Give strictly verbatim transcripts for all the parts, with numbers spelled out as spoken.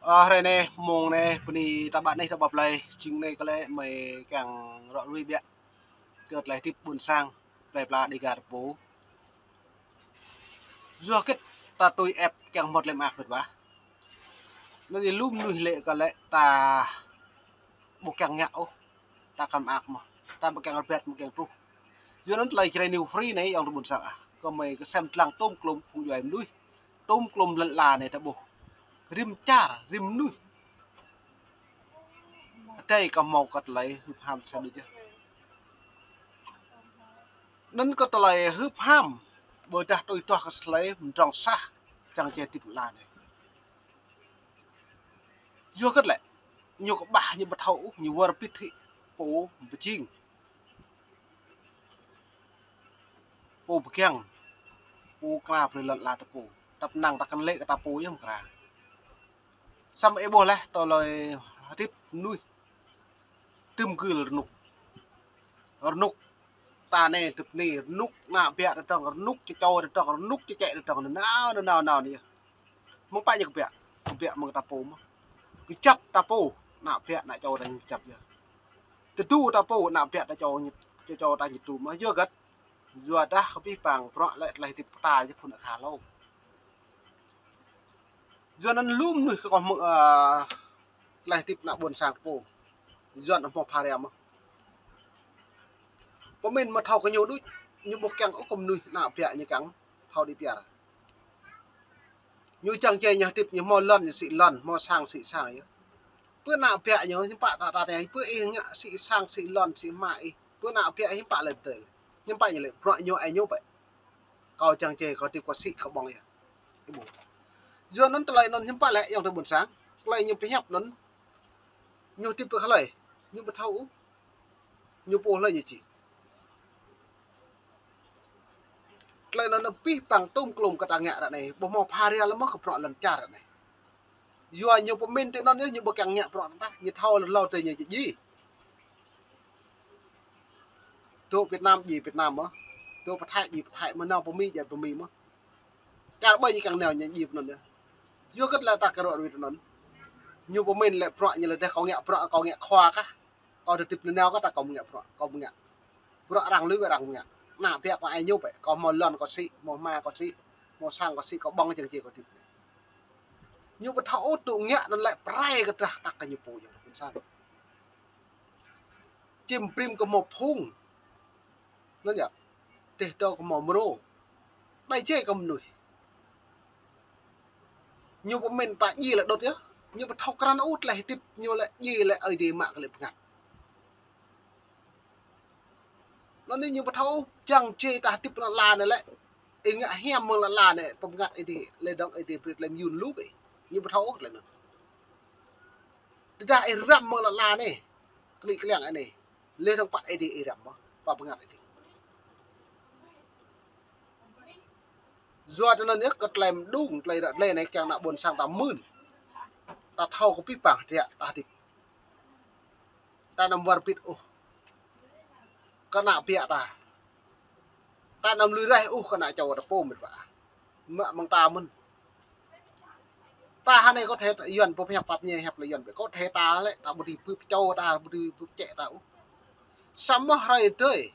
Ơ, hrơi anai, mông anai, bơni ta ƀă anai, ta ƀă plơi, jing anai kơ lĕ mơi kiăng ră ruai biă kơ tơlơi hơdip ƀôn sang, plơi pla Dêga ta pô. Yua hơget ta tui ĕp kiăng hmâo tơlơi mơak mĕt wa. Anŭn yơh lu mơnuih lĕ kơ lĕ ta ƀu kiăng ngă ôh, ta kăn mơak mơ̆n, ta ƀu kiăng rơbat, ƀu kiăng truh. Yua anŭn tơlơi Jrai New Free anai ayŏng adơi ƀôn sang ah, kơ mơi kơsem lăng tôm klôm phung djuai mơnuih, tôm klôm lŏn ala anai ta ƀuh. Rĭm čar, rĭm mơnuih. Adai kơ hmâo kơ tơlơi hưp ham sa đôč yơh. Anŭn kơ tơlơi hưp ham, ƀôdah tui tuah kơ tơlơi mơdrŏng sah, čang čê hơdip lŏn ala anai. Yua hơget lĕ, ñu kơƀah ñu ƀu thâo ôh, ñu wơr bĭt hĭ pô pơjing. Pô pơkiăng, pô kra brơi lŏn ala ta pô. Tăp năng ta kăn lĕ kơ ta pô yơh mơ̆ kra. Samơ̆ ih ƀuh laih tơlơi hơdip mơnuih. Tơm gưl rơnŭk. Rơnŭk ta anai tơp anai, rơnŭk ană ƀiă ta dơ̆ng, rơnŭk čơčô ta dơ̆ng, rơnŭk čơčĕ ta dơ̆ng, nanao, nanao, nanao anai yơh. Mơ̆ng pă ñu kơbiă, kơbiă mơ̆ng ta pô mơ̆n. Kơjăp ta pô, ană ƀiă ană čô ta ñu kơjăp yơh. Tơdu ta pô, ană ƀiă ta čô ñu, čô, čô ta ñu tơdu mơ̆n. Yua hơget, yua dah kơ abih bang bruă lĕ tơlơi hơdip ta yơh phŭn akha hlâo. Yua anŭn lu mơnuih kơ hmư̆, ơ, tơlơi hơdip ană ƀôn sang ta pô. Yua anŭn hmâo pha ria mơ̆n. Pơmĭn mơ̆ thâo kơ ñu đôč, ñu ƀu kiăng ôh kơ mơnuih ană ƀiă ñu kiăng thâo đĭ piar. Ñu čang čê ñu hơdip ñu hmâo lŏn ñu sĭ lŏn, hmâo sang sĭ sang yơh. Pơ ană ƀiă ñu, ñu pă ta, ta, ta, pơ ih ngă sĭ sang sĭ lŏn sĭ hma ih. Pơ ană ƀiă ñu pă lĕ tơl. Ñu pă ñu lĕ, bruă ñu ai ñu pă. Kâo čang čê, kâo hơdip kâo sĭ kâo ƀơ̆ng yơh. Ih ƀuh. Yua anŭn tơlơi anŭn ñu pă lĕ ayŏng adơi ƀôn sang. Tơlơi ñu pơhiăp anŭn. Ñu hơdip pơ hlơi. Ñu ƀu thâo ôh. Ñu pô hlơi ñu či. Tơlơi anŭn abih bang tôm klôm kơ ta ngă ră anai, ƀu hmâo pha ria lăm mơ̆ kơ bruă lŏn čar ră anai. Yua ñu pơmĭn tui anŭn yơh, ñu ƀu kiăng ngă bruă anŭn tah, ñu thâo lơlâo tui ñu či djai. Dŏ Việt Nam djai Việt Nam mơ̆n, dŏ pơ Thái djai pơ Thái mơ̆n, nao pơ Mi djai pơ Mi mơ̆n. Čar ƀai ñu kiăng nao ñu djai pơ anŭn yơh. Yua hơget lĕ ta kơ ră ruai tui anŭn. Ñu pơmĭn lĕ bruă ñu lĕ dêh kâo ngă bruă kâo ngă khua kah. Kâo tơdip nanao kơ ta kâo ngă bruă, kâo ngă. Bruă arăng lui arăng ngă. Ană ƀiă kâo ai ñu pă, kâo hmâo lŏn kâo sĭ, hmâo hma kâo sĭ, hmâo sang kâo sĭ, kâo ƀơ̆ng čang čê kâo hơdip. Ñu ƀu thâo ôh tŭ ngă anŭn lĕ pơrai kơ drah tăk kơ ñu pô ayŏng adơi ƀôn sang. Čim brĭm kơ hmâo phung. Anŭn yơh. Dêh dŏ kơ hmâo mrô. Ƀai jĕ kơ mơnuih. Ñu pơmĭn ta djai lĕ đôč yơh. Ñu ƀu thâo krăn ôh tơlơi hơdip ñu lĕ djai lĕ Ơi Adai mă kơ lĕ bơngăt. Anŭn anai ñu ƀu thâo čang čê ta hơdip lŏn ala anai lĕ. Ih ngă hiam mơ̆ng lŏn ala anai, pơbơngăt Ơi Adai, lĕ dơ̆ng Ơi Adai brơi tơlơi mơyun lu kơ ih. Ñu ƀu thâo ôh tơlơi anŭn. Tơdah ih răm mơ̆ng lŏn ala anai, klĭ kliăng anai. Lĕ dơ̆ng pă Ơi Adai ih răm mơ̆n, pă bơngăt Ơi Adai. Yua tui anŭn yơh kơ tơlơi mơđung, tơlơi ră tơlơi anai kiăng ană ƀôn sang ta mưn. Ta thâo kơ abih bang hơdră ta hơdip. Ta anăm wơr bĭt ôh kơ ană ƀiă ta. Ta anăm lui raih ôh kơ ană čô ta pô mĕt wa. Mă mơ̆ng ta mơ̆n. Ta hơnai kơ thê ta Yuan pơhiăp pap ñe hiăp lĕ Yuan ƀĕ. Kơ thê ta lĕ, ta ƀu dưi bưp čô ta, ƀu dưi bưp čĕ ta ôh. Samơ̆ hrơi tơi.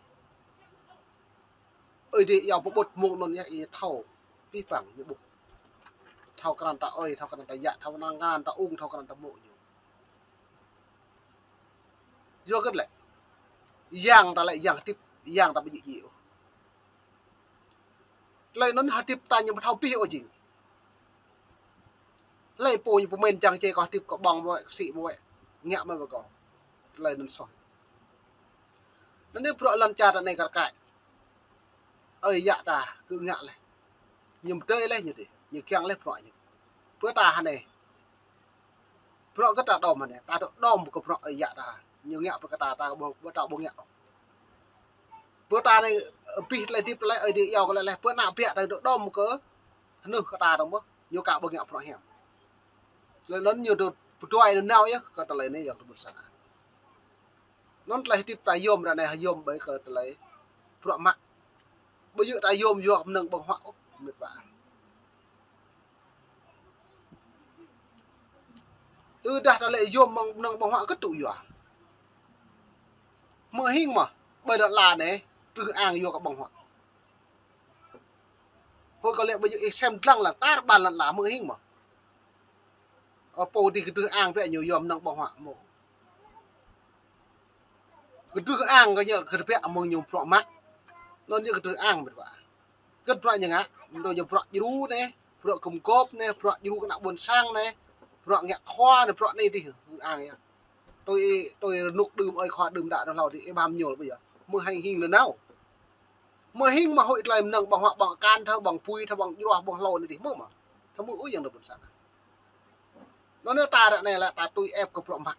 Ơi Adai iâu pơƀut mông anŭn yơh ih thâo. Abih bang ñu ƀuh. Thâo krăn ta ơi, thâo krăn ta yă, thâo krăn ta ung, thâo krăn ta mông ñu. Yua hơget lĕ. Yang ta lĕ yang hơdip, yang ta ƀu djơ̆ djai ôh. Tơlơi anŭn hơdip ta ñu ƀu thâo abih ôh jing. Hlơi pô ñu pơmĭn čang čê kâo hơdip kâo ƀơ̆ng mơ̆, kâo sĭ mơ̆, ngă mơ̆ kâo. Tơlơi anŭn soh. Anŭn yơh bruă lŏn čar ta anai kar kaĭ. Ơi yă ta kơ ngă laih. Ñu pơdơi laih ñu dih, ñu kiăng laih bruă ñu. Pơ ta hơnai. Bruă kơ ta đom hơnai, ta dŏ đom kơ bruă ơi yă ta. Ñu ngă pơ kơ ta, ta ƀu, ƀu ta ƀu ngă. Pơ ta anai, abih tơlơi hơdip tơlơi Ơi Adai iâu kơ lĕ laih, pơ ană ƀiă ta dŏ đom kơ hơnưh kơ ta dơ̆ng mơ̆n, ñu ka ƀu ngă bruă hiam. Tơlơi anŭn ñu dŏ pơdơi nanao yơh, kơ tơlơi anai ayŏng adơi ƀôn sang. Anŭn tơlơi hơdip ta yôm ră anai yôm ƀơi kơ tơlơi bruă mă. Ƀu djơ̆ ta yôm yua kơ mơnơ̆ng ƀơ̆ng huă ôh, mĕt wa. Tơdah ta lĕ yôm mơ̆ng, mơnơ̆ng ƀơ̆ng huă kơ tŭ yua. Hmư̆ hing mơ̆, ƀơi lŏn ala anai, trư ang yua kơ ƀơ̆ng huă. Hơi kơ lĕ ƀơi yua ih sem dlăng lăng tar ƀar lŏn ala, hmư̆ hing mơ̆. Ơ, pô dih kơ trư ang biă ñu yôm mơnơ̆ng ƀơ̆ng huă mơ̆. Kơ trư ang kơ ñu kơ biă mơ̆ng ñu bruă mă. Anŭn ñu kơ trư ang mơ̆ ƀă. Kơ bruă ñu ngă, mơ̆ng ñu bruă djru anai, bruă gum gôp anai, bruă djru kơ ană ƀôn sang anai, bruă ngă khua anai, bruă anai dih, ang yơh. Tui, tui rơnŭk đưm ơi khua đưm đă rơhlâo dih, ih ƀam ñôl ƀơi yơh. Hmư̆ hing hing nanao. Hmư̆ hing mơ̆ hơi tơlơi mơnơ̆ng ƀơ̆ng huă ƀơ̆ng akan thâo ƀơ̆ng apui thâo ƀơ̆ng djruah ƀơ̆ng hlâo anai dih hmư̆ mơ̆. Thâo hmư̆ ơi yang đa ƀôn sang. Anŭn anai ta ră anai lĕ ta tui ĕp kơ bruă mă.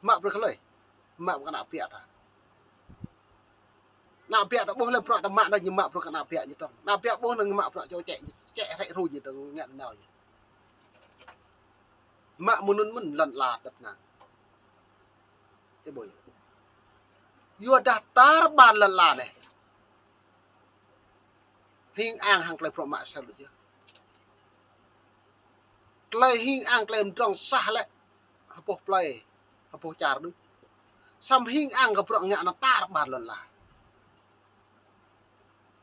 Mă bruă kơ hlơi. Mă bruă kơ ană biă ta. Ană biă ta ƀuh lĕ bruă ta mă anŭn ñu mă bruă kơ ană biă ñu tŏng. Ană biă ƀuh anŭn ñu mă bruă čô čĕ, čĕ hrĕ hruñ ñu tŏng ngă nanao ñu. Mă mơ̆ng anŭn mơ̆n lŏn ala tơpă anai. Ih ƀuh. Yua dah tar ƀar lŏn ala anai. Hing ang hăng tơlơi bruă mă sel đôč yơh. Tơlơi hing ang tơlơi mdrŏng sah lĕ hơpŏh plơi, hơpŏh čar đôč. Samơ̆ hing ang kơ bruă ngă anŭn tar ƀar lŏn ala.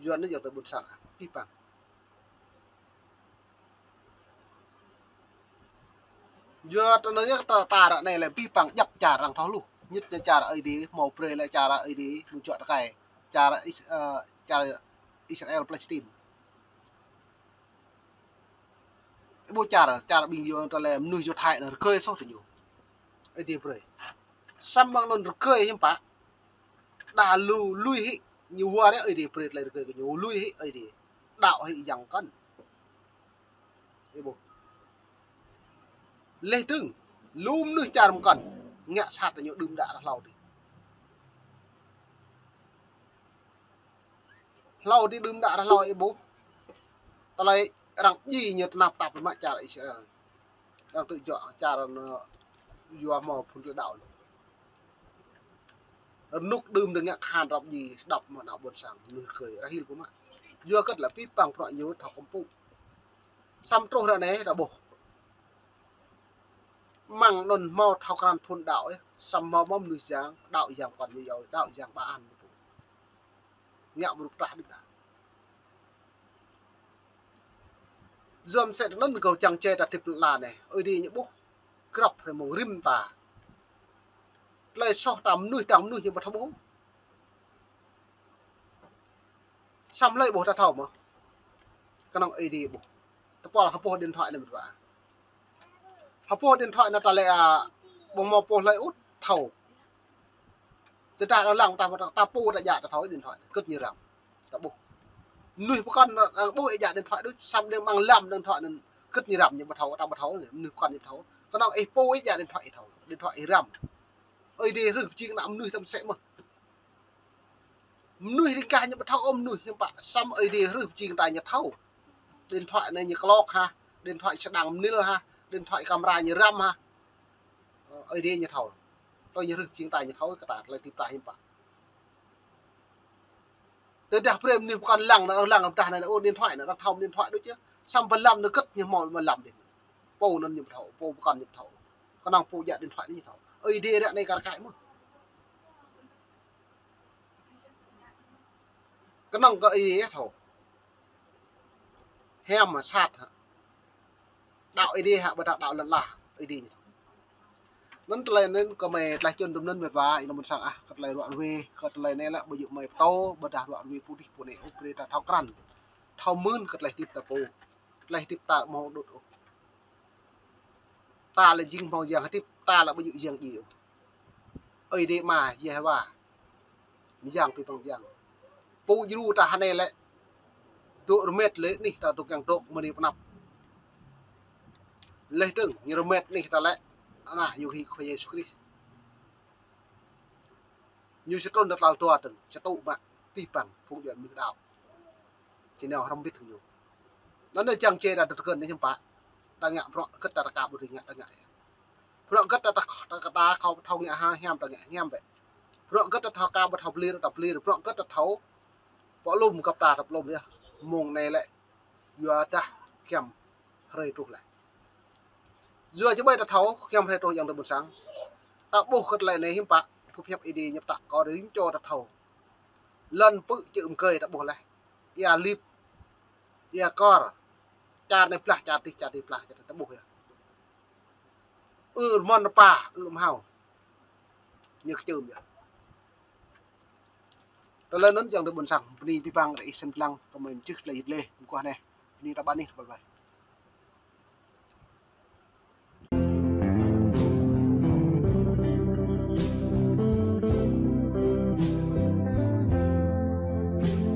Yua anŭn yơh tơ ƀôn sang ah, pih păng. Yua tơ anŭn yơh ta, ta ră anai lĕ pih păng djăp čar arăng thâo hluh. Ñit ñu čar Ơi Adai, hmâo brơi lĕ čar Ơi Adai, mơ̆ng čuă tơkai. Čar Is-, ơ, čar Israel Palestine. Ih ƀuh čar, čar ƀing yua tơlơi mơnuih yua Thái anŭn rơgơi soh tơ ñu. Ơi Adai brơi. Samơ̆ mơ̆ng anŭn rơgơi hiư̆m pă. Đa lu lui hĭ, ñu wơr yơh Ơi Adai brơi tơlơi rơgơi kơ ñu lui hĭ Ơi Adai. Đaŏ hĭ yang pơkŏn. Ih ƀuh. Leh dơ̆ng, lu mơnuih čar pơkŏn, ngă sat tơ ñu đưm đă rơhlâo dih. Hlâo dih đưm đă rơhlâo ih ƀuh. Tơlơi arăng djai ñu tơnap tap mă čar Israel. Arăng tŭ juă čar anŭn yua hmâo phŭn tơlơi đaŏ anŭn. Rơnŭk đưm đă ngă khan rap djai sơdăp mơ̆ ană ƀôn sang mơnuih rơgơi arăng hil pơmă. Yua kơ tơlơi pih păng bruă ñu thâo kơmpŭ. Samơ̆ truh ră anai ta ƀuh. Mơ̆ng anŭn hmâo thâo krăn phŭn đaŏ yơh, samơ̆ hmâo mơnuih yang, đaŏ yang pơkŏn ñu yơh, đaŏ yang ba an ñu pô. Ngă mơ̆ rŭk trah đĭ đa. Yua mơ̆ sĕ tơ anŭn kâo čang čê ta tip lŏn ala anai, Ơi Adai ñu ƀuh, grăp hrơi mông rĭm ta. Tơlơi soh ta mơnuih tang mơnuih ñu ƀu thâo ƀuh. Samơ̆ hlơi ƀuh ta thâo mơ̆. Kơnơ̆ng Ơi Adai ƀuh. Tơpul hơpŏh điện thoại anai mơ̆ ƀă. Hơpŏh điện thoại anŭn ta lĕ, a, ƀu hmâo pô hlơi ôh thâo. Tơdah ta lăng ta, ta, ta pô ta djă ta thâo điện thoại, kơ̆t ñu răm. Ta ƀuh. Mơnuih pơkŏn ta ƀuh ih djă điện thoại đôč, samơ̆ đing mơ̆ng lăm điện thoại anŭn kơ̆t ñu răm ñu ƀu thâo, ta ƀu thâo, mơnuih pơkŏn ñu thâo. Kơnơ̆ng ih pô ih djă điện thoại ih thâo, điện thoại ih răm. Ơi Adai rưh pơjing ană mơnuih tơm sĕ mơ̆. Mơnuih rĭng kah ñu ƀu thâo ôh mơnuih hiư̆m pă, samơ̆ Ơi Adai rưh pơjing ta ñu thâo. Điện thoại anai ñu klŏk hă, điện thoại sơđang mơnil hă, điện thoại camera ñu răm hă. Ơi Adai ñu thâo. Tui ñu rưh pơjing ta ñu thâo kơ ta tơlơi tip ta hiư̆m pă. Tơdah brơi mơnuih pơkŏn lăng, lăng rơdah anai, ôh điện thoại anai, arăng thâo điện thoại đôč yơh. Samơ̆ ƀơi lăm anŭn kơ̆t ñu hmâo ƀơi lăm dih. Pô anŭn ñu ƀu thâo, pô pơkŏn ñu ƀu thâo. Kơnơ̆ng pô djă điện thoại anai ñu thâo. Ơi Adai ră anai kar kaĭ mơ̆. Kơnơ̆ng kơ Ơi Adai thâo. Hiam hă sat hă. Đaŏ Ơi Adai hă ƀôdah đaŏ lŏn ala Ơi Adai ñu thâo. Anŭn tơlơi anŭn kơ mơi tơlơi čun tơm anŭn mĕt wa, ih nao ƀôn sang ah, kơ tơlơi ruă ruê, kơ tơlơi anai lĕ ƀu djơ̆ mơi pơtô, ƀôdah ruă ruê pô dih pô anai ôh, brơi ta thâo krăn. Thâo mưn kơ tơlơi hơdip ta pô. Tơlơi hơdip ta hmâo đŭt ôh. Ta lĕ jing hmâo yang hơdip, ta lĕ ƀu djơ̆ yang djai ôh. Ơi Adai Ama, Yêhôwa, mơyang pơpăng mơyang. Pô djru ta hơnai lĕ dŏ rơmet lĕ anih ta dŏ kiăng dŏ mơ̆ng anai pơ anăp. Leh dơ̆ng, ñu rơmet anih ta lĕ ană yua hĭ Khua Yêsu Krist. Ñu či trŭn ta tal dua dơ̆ng, či tŭ mă pih păng phung djuai mơnuih đaŏ. Či nao hrŏm hơbĭt hăng ñu. Anŭn anai čang čê ta tơkơ̆n anai hiư̆m pă. Ta ngă bruă hơgĕt ta rơka ƀu dưi ngă ta ngă. Bruă hơgĕt ta, ta, ta, ta kâo ƀu thâo ngă ha, hiam ta ngă hiam bĕ. Bruă hơgĕt ta thâo ka ƀu thâo pơlir ta pơlir. Bruă hơgĕt ta thâo pơlŭm găp ta ta pơlŭm yơh. Mông anai lĕ yua dah giăm hrơi truh leh. Yua či ƀai ta thâo, hiam hrơi truh ayŏng adơi ƀôn sang. Ta ƀuh kơ tơlơi anai hiư̆m pă, phŭp hiăp Ơi Adai ñu pơtă kơ rĭm čô ta thâo. Lŏn pư̆ čư̆ mơkơi ta ƀuh laih. Ia lip, ia kor. Čar anai blah, čar adih, čar adih blah, čar ta ƀuh yơh. Ư rơmon rơpa, ư mơhao. Ñu kơčưm yơh. Tơlơi anŭn ayŏng adơi ƀôn sang, bơni abih bang rai ih sĭt lăng, kơ mơi mơčih tơlơi yit lĕ, mơguah anai. Bơni ta ƀă anih, bye bye.